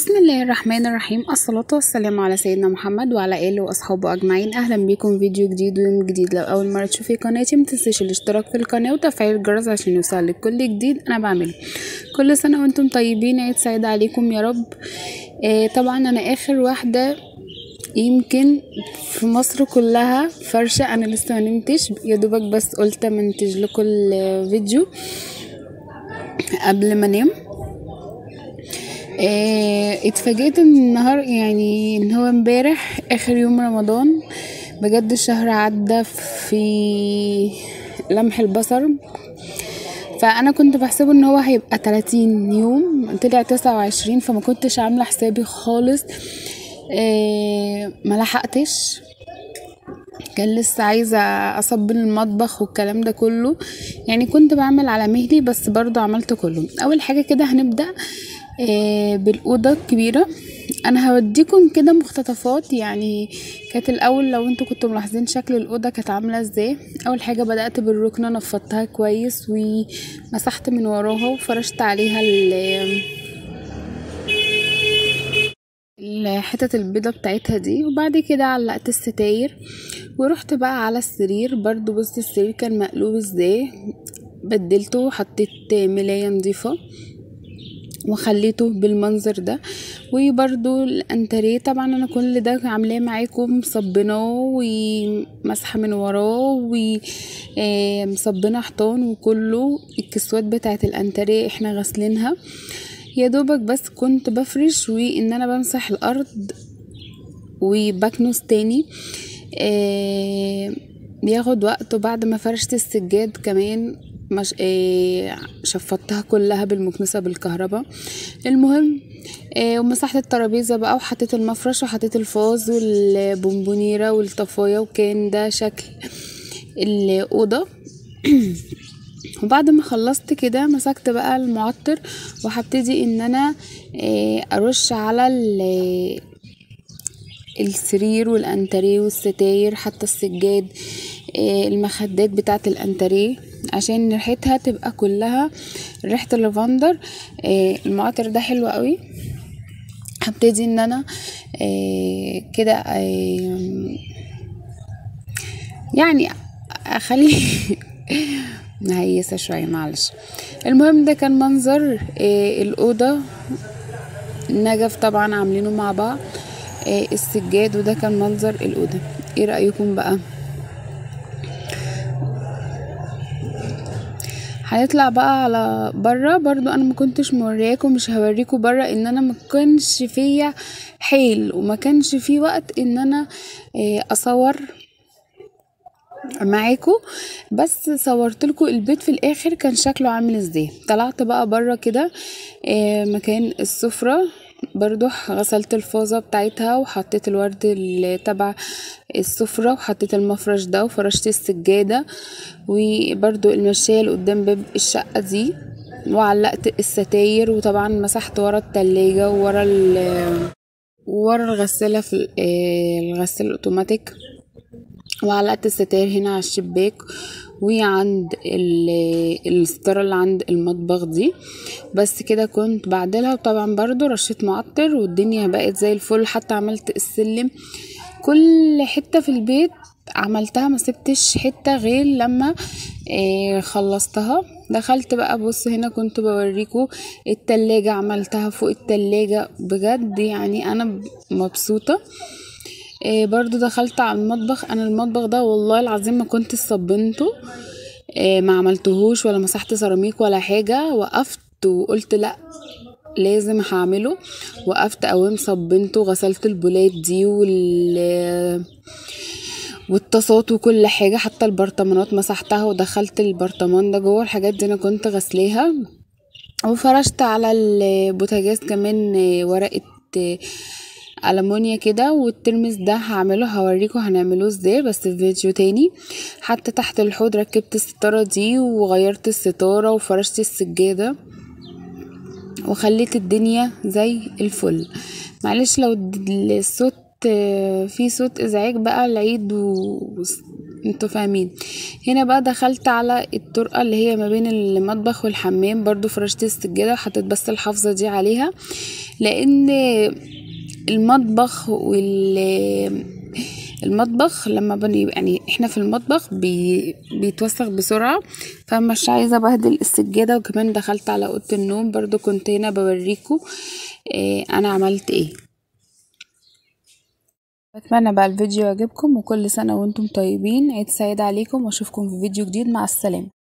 بسم الله الرحمن الرحيم، الصلاة والسلام على سيدنا محمد وعلى آله وأصحابه أجمعين. أهلا بكم فيديو جديد ويوم جديد. لو أول مرة تشوفي قناتي متنسيش الاشتراك في القناة وتفعيل الجرس عشان يوصلك كل جديد أنا بعمله. كل سنة وأنتم طيبين، عيد سعيد عليكم يا رب. طبعا أنا آخر واحدة يمكن في مصر كلها فرشة، أنا لسه ما نمتش، يا دوبك بس قلت منتج لكم الفيديو قبل ما انام. اتفاجئت ان النهار، يعني ان هو امبارح اخر يوم رمضان. بجد الشهر عدى في لمح البصر، فانا كنت بحسبه ان هو هيبقى 30 يوم، طلع 29، فما كنتش عامله حسابي خالص. ما لحقتش، كان لسه عايزه اصبن المطبخ والكلام ده كله، يعني كنت بعمل على مهلي بس برضو عملت كله. اول حاجة كده هنبدا بالاوضه الكبيرة. انا هوديكم كده مقتطفات، يعني كانت الاول لو انتوا كنتوا ملاحظين شكل الاوضة كانت عامله ازاي. اول حاجة بدات بالركنه، نفضتها كويس ومسحت من وراها وفرشت عليها الحتت البيضة بتاعتها دي، وبعد كده علقت الستاير ورحت بقى على السرير. برضو بص السرير كان مقلوب ازاي، بدلته وحطيت ملايه نظيفة وخليته بالمنظر ده. وبرضو الانتريه طبعا انا كل ده عاملاه معاكم، مصبناه ومسحه من وراه ومصبنه حيطان، وكله الكسوات بتاعه الانتريه احنا غاسلينها. يا دوبك بس كنت بفرش وان انا بمسح الارض وبكنس تاني، بياخد وقت. وبعد ما فرشت السجاد كمان مش شفطتها كلها بالمكنسه بالكهرباء. المهم ومسحت الترابيزة بقى وحطيت المفرش وحطيت الفاز والبونبونيره والطفايه، وكان ده شكل الاوضة. وبعد ما خلصت كده مسكت بقى المعطر وهبتدي ان انا ارش على السرير والانتريه والستاير، حتى السجاد، المخدات بتاعه الانتريه، عشان ريحتها تبقى كلها ريحه اللافندر. المعطر ده حلو قوي. هبتدي ان انا كده يعني اخلي مهيسه شوية معلش. المهم ده كان منظر الاوضة، النجف طبعا عاملينه مع بعض، السجاد، وده كان منظر الاوضة. ايه رايكم بقى؟ هنطلع بقى على بره. برضو انا ما كنتش مورياكم، مش هوريكم بره، ان انا ما كانش فيا حيل وما كانش في وقت ان انا اصور معاكم، بس صورت لكم البيت في الاخر كان شكله عامل ازاي. طلعت بقى بره كده مكان السفرة، برضو غسلت الفازة بتاعتها وحطيت الورد اللي تبع السفرة وحطيت المفرش ده وفرشت السجادة، وبرضو المشاية اللي قدام باب الشقة دي، وعلقت الستاير، وطبعا مسحت ورا التلاجة وورا الغسالة في الغسالة الاوتوماتيك، وعلقت الستاير هنا على الشباك وعند الستارة اللي عند المطبخ دي. بس كده كنت بعدلها. وطبعا برضو رشيت معطر والدنيا بقت زي الفل. حتى عملت السلم، كل حتة في البيت عملتها، ما سبتش حتة غير لما خلصتها. دخلت بقى بص هنا كنت بوريكم التلاجة، عملتها فوق التلاجة. بجد يعني انا مبسوطة. برضو دخلت على المطبخ. انا المطبخ ده والله العظيم ما كنت صبنته، ما عملتهوش ولا مسحت سيراميك ولا حاجة. وقفت وقلت لا لازم هعمله، وقفت قوام صبنته، غسلت البولات دي والطاسات وكل حاجة، حتى البرطمانات مسحتها ودخلت البرطمان ده جوه. الحاجات دي انا كنت غسلاها. وفرشت على البوتاجاز كمان ورقة ألمونيا كده، والترمس ده هعمله هوريكم هنعمله ازاي بس في فيديو تاني. حتى تحت الحوض ركبت الستارة دي وغيرت الستارة وفرشت السجادة وخليت الدنيا زي الفل. معلش لو الصوت في صوت ازعاج بقى، العيد انتوا فاهمين. هنا بقى دخلت على الطرقه اللي هي ما بين المطبخ والحمام، برضو فرشت السجادة وحطيت بس الحافظة دي عليها، لان المطبخ المطبخ لما يعني احنا في المطبخ بيتوسخ بسرعة، فمش عايزه ابهدل السجادة. وكمان دخلت على اوضة النوم برضو، كنت هنا بوريكم إيه انا عملت ايه. بتمنى بقى الفيديو يعجبكم، وكل سنة وانتم طيبين، عيد سعيد عليكم، واشوفكم في فيديو جديد. مع السلامة.